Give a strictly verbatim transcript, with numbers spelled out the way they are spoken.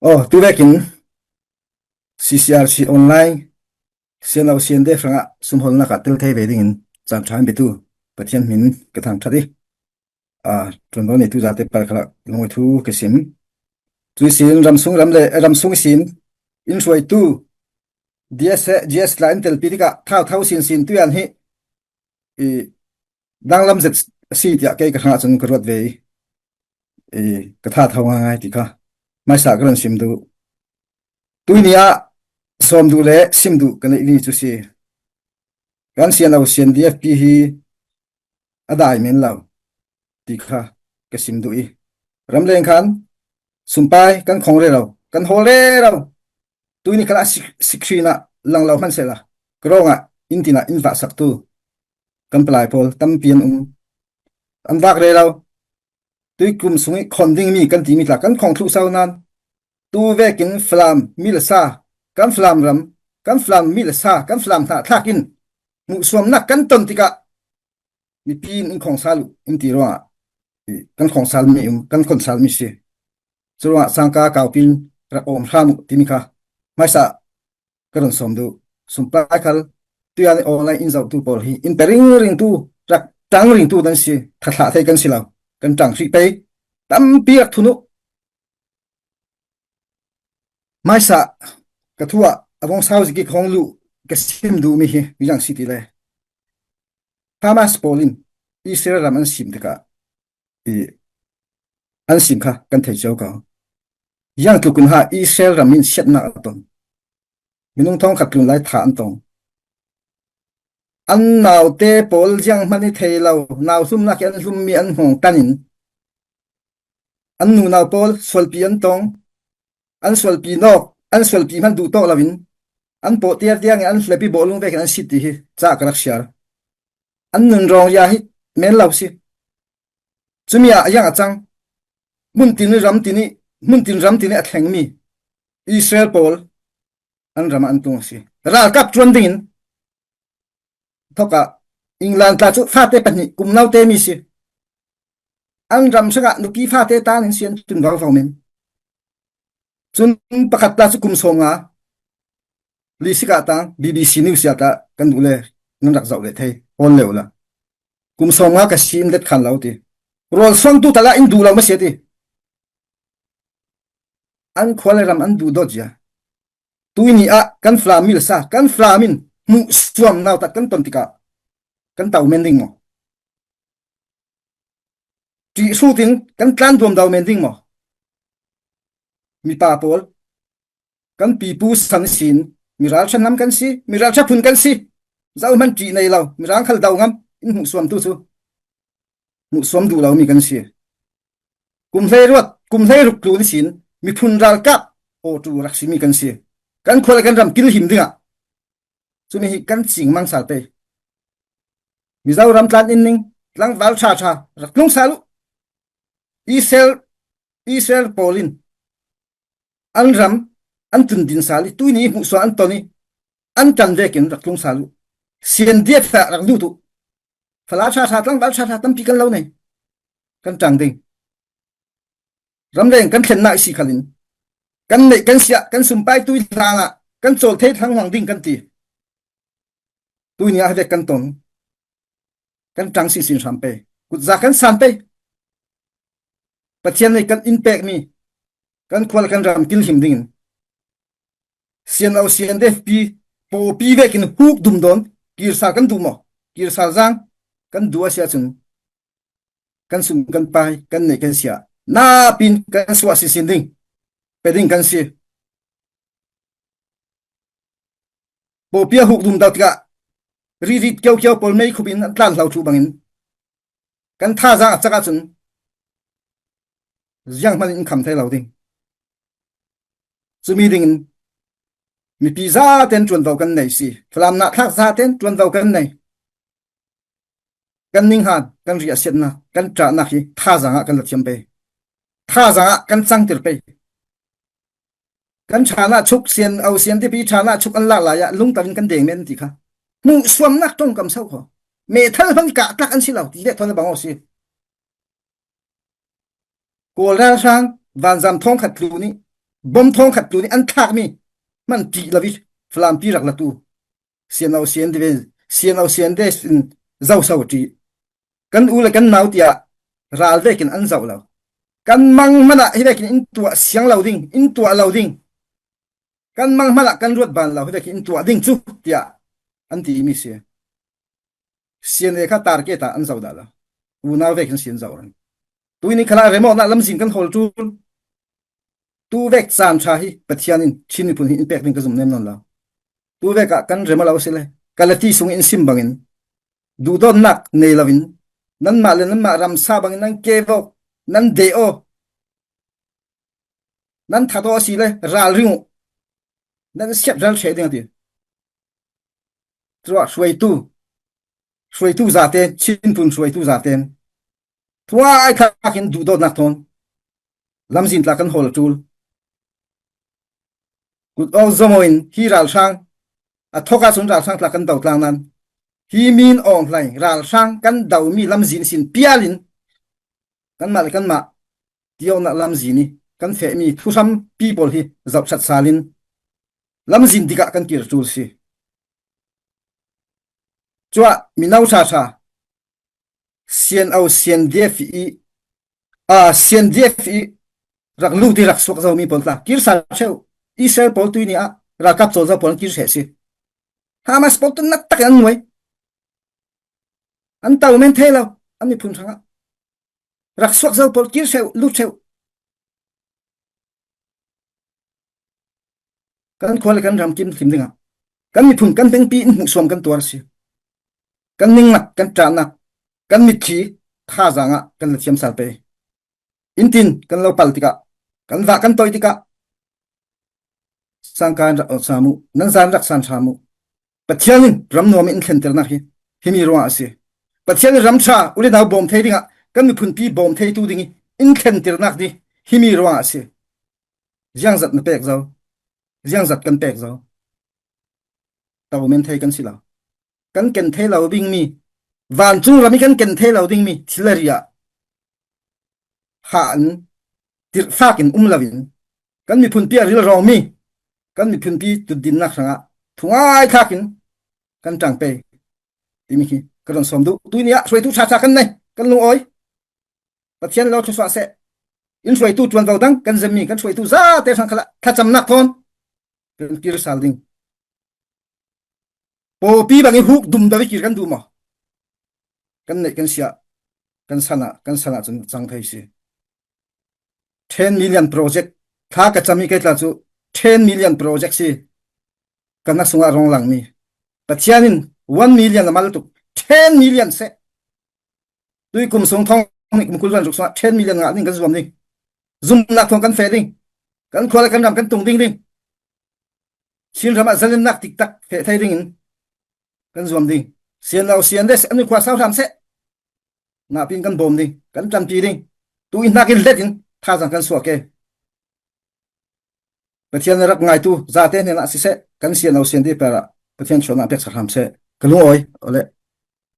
Aw, tu vekin C C R C online, C N O C N D F hrangah sumholnak ah tel thei ve dingin caan ṭha in biatu Pathian hmin ka thangṭhat i, aa, ṭuanvo neitu zate par khalah lungawi thu ka sim. Cui sin ramsung ram le ramsung sin in hruaitu D S, G S tla in telpi tikah thau tho sin sin tuian hi i danglam zet a si tiah kei ka hrangah cun ka ruat ve i, i, ka tha tho ngaingai ti kha hmaisa ka run sim duh. Tuini ah sawm duh le sim duh ka neih ding cu si. Kan C N O C N D F P hi a dai men lo ti kha ka sim duh i, ramleng khan sumpai kan khong rero, kan hawl rero. Tuini khalah si, sikhin ah lang lo hmansehla ka rawngah in tinah in vahsaktu kan palai pawl tampi an um, an vak rero. Tuikum sungih khon dingmi kan timi tla kan khong thluh sau nan, tu vekin Falam mi le sa, kan Falam ram, kan Falam mi le sa, kan Falam hna thlak in hmuhsuamnak kan ton tikah mipi in in khong sal uh in ti ruangah i kan khong salmi um, kan khon salmi si. Curuangah sangka kaupin rak awm hram uh timi kha hmaisa ka run sawm duh. Sumpai khal tuian online in zohtu pawl hi in pe ringringtu, rak ṭang ringtu nan si, thathlah thei kan si lo, kan ṭang hrih pei, tampi rak thun uh. Hmaisa ka thu ah a vong sau zik i ka hong luh ka sim duhmi hi midang si ti le Hamas pawl in Israel ram an sim tikah i an sim kha kan thei cio ko. Ziang tluk in ha Israel ram in siatnak a ton. Minung thawngkhat tlun lai thah an tong. An naute pawl zianghman i thei lo, nau hlumnak i an hlummi an hngawng tan in an nunau pawl sualpi an tong, an sualpi nawk, an sualpi hman duh tawk loin an pawh tiar tiang i an hlep i bawhlung vekin an si ti hi ca ka rak siar. An nun rawng ya hi men lo si. Cumi ah ziang a cang? Hmun tin ram tin i, hmun tin ram tin i a thlengmi Israel pawl an ram ah an tlung a si. Ralkap ṭuan dingin thawkah England tla cu fate pahnih kum naute mi si. An ram hrangah nupi fate tan in si an tun vauvo men. Cun pakhat tla cu kum sawm nga li si kah tang B B C News ah tla kan duh le nan rak zoh ve thei pawl le uhla. Kum sawm nga ka si in let khan lo ti. Rawl suangtu tala in duh lo ma si a ti. An khua le ram an duh dawt zia. Tuini ah kan Falam mi le sa, kan Falam in hmuhsuam nautat kan ton tikah kan tau men ding maw? Ṭih hrut in kan tlan duamdau men ding maw? Mipa pawl, kan pipu san sin, mi ralṭha hnam kan si, mi ralṭha phun kan si. Zohman ṭih nei lo, mi rang khal do ngam in hmuhsuamtu cu hmuhsuam duh lomi kan si. Kum hleiruat, kum hleiruk tlun sin miphun ralkap awtu rak simi kan si. Kan khua le kan ram kilhim dingah cumi hi kan cingmang sal pei. Mizoram tlan in ning tlangval ṭhaṭha rak tlung sal uh. Israel, Israel pawl in an ram an tundin sal i tuini hmuhsuam an ton i an ṭan vekin rak tlung sal uh. C N D F ah rak lut uh. Fala ṭhaṭha, tlangval ṭhaṭha tampi kan lo nei. Kan ṭang ding. Ramleng kan thlennak i si khalin kan neih kan siah, kan sumpai tui hlang ah kan cawl thei thlang hlang ding kan ti. Tuini ah vek kan ton. Kan ṭang sinsin hram pei. Kutza kan san pei. Pathian nih kan in pekmi kan khua le kan ram kilhim dingin C N O, C N D F P pawpi vekin huk dum dawn, kirsal kan duh maw? Kirsal zang kan duh a si ahcun kan sum kan pai, kan neih kan siah napin kan suah sinsin ding, pe ding kan si. Pawpi a huk dum dau tikah rihrit kiokio pawl mei khupin an tlan hlo thluh bangin kan thazaang a cak ahcun zianghman in kham thei lo ding. Cumi dingin mipi zaten ṭuanvo kan nei si, Falam nahthlak zaten ṭuanvo kan nei. Kan ninghan, kan riahsiatnak, kan ṭahnak hi thazaang ah kan la thiam pei. Thazaang ah kan cangtir pei. Kan ṭhan ah chuk, sian au sian tipi ṭhan ah chuk an lak lai ah lungto in kan deng men ti kha hmuhsuamnak ṭongkam so kho. Mehthal hmanh kah tlak an si lo ti le thawn a bang aw si. Kawl ralhrang vanzam thawngkhat tlu nih bom thawng khat tuni an thlak mi hman ṭih lo i Falampi rak latu C N O, C N D, C N O, C N D in zoso ṭih. Kan u le kan nau tiah ral vekin an zoh lo. Kan mang hmanah hi vekin in tuah siang lo ding, in tuah lo ding. Kan mang hmanah kan ruat ban lo hi vekin in tuah ding cu tiah an timi si. C N A kha target ah an zoh dah lo. Unau vekin si an zoh rang. Tuini khalah remawknak lamzin kan hawl ṭul. Tu vek caan ṭha hi Pathian in Chin miphun hi in pek ding ka zum nem nawn lo. Tu vek ah kan rem a lo si le, Kalati sung in sim bangin duhdawtnak nei loin nanmah le nanmah ramsa bangin nan kevok, nan deh aw, nan that aw a si le ralring uh, nan siat ral ṭheh ding a ti. Cuah hruaitu, hruaitu zaten, Chin miphun hruaitu zaten thuai thlakin duhdawtnak thawn lamzin tla kan hawl a ṭul. Kut awk zomo in hi ralhrang a thawk ahcun ralhrang tla kan do tlang nan hi min awng hlai ralhrang kan domi lamzin sin pial in kanmah le kanmah tiawknak lamzin i kan fehmi thuhrampi pawl hi zohṭhat sal in lamzin dikah kan kir ṭul si. Cuah mino ṭhaṭha C N O, C N D F i, a, C N D F i rak lut i rak suak zomi pawl tla kir sal ṭheu. Israel pawl tuini ah ralkap cawl zo pawl an kir ṭheh si. Hamas pawl tu nak tak an nuai. An to men thei lo, an miphun hrangah rak suak zo pawl kir ṭheu, lut ṭheu. Kan khua le kan ram kim thim dingah kan miphun kan pengpi in hmuhsuam kan tuar a si. Kan ningnak, kan ṭahnak, kan mitthli thazaang ah kan la thiam sal pei. Inntin kan lo pal tikah, kan vah kan toih tikah, sangka in rak ot sam uh, nan zan rak san hram uh. Pathian in ram nuam in thlenternak hi himi ruangah a si. Pathian in ram ṭha u le nau bawm thei dingah kan miphunpi bawm theitu ding i in thlenternak ding himi ruangah a si. Ziangzat na pek zo, ziangzat kan pek zo. To men thei kan si lo. Kan ken thei lo dingmi, vancung ram i kan ken thei lo dingmi thil a riah hah in tirhfak in um loin kan miphunpi a rilrawngmi kan miphunpi tutdinnak hrangah thungai thlakin kan ṭang pei timi hi ka run sawm duh. Tuini ah hruaitu ṭhaṭha kan nei, kan lungawi. Pathian lo thluasuah seh. In hruaitu ṭuanvo dang kan zemmi kan hruaitu zate hrang khalah thlacamnak thawn kan kir sal ding. Pawpi bangin huk dum dau i kir kan duh maw? Kan neih kan siah kan sanah, kan sanah cun cang thei si. Ten million project, thla ka cami kei tla cu ten million project si. Kan a sungah rong langmi Pathian in one million a mal tuk, ten million seh. Tui kum sung thong hnih kum kul zan ruk sungah ten million ngah ding kan zuam ding. Zumnak thawng kan feh ding. Kan khua le kan ram kan tung ding ding. Chin ram ah zalennak tiktak feh thei dingin kan zuam ding. C N O, C N D S an i khua sau hram seh. Nakpi in kan bawm ding, kan ṭanpi ding. Tu i hnakin let in thazaang kan suak ke. Pathian a rak ngaitu zate hnenah siseh, kan C N O, C N D F parah Pathian chuahnak peksak hram seh. Ka lungawi, awle.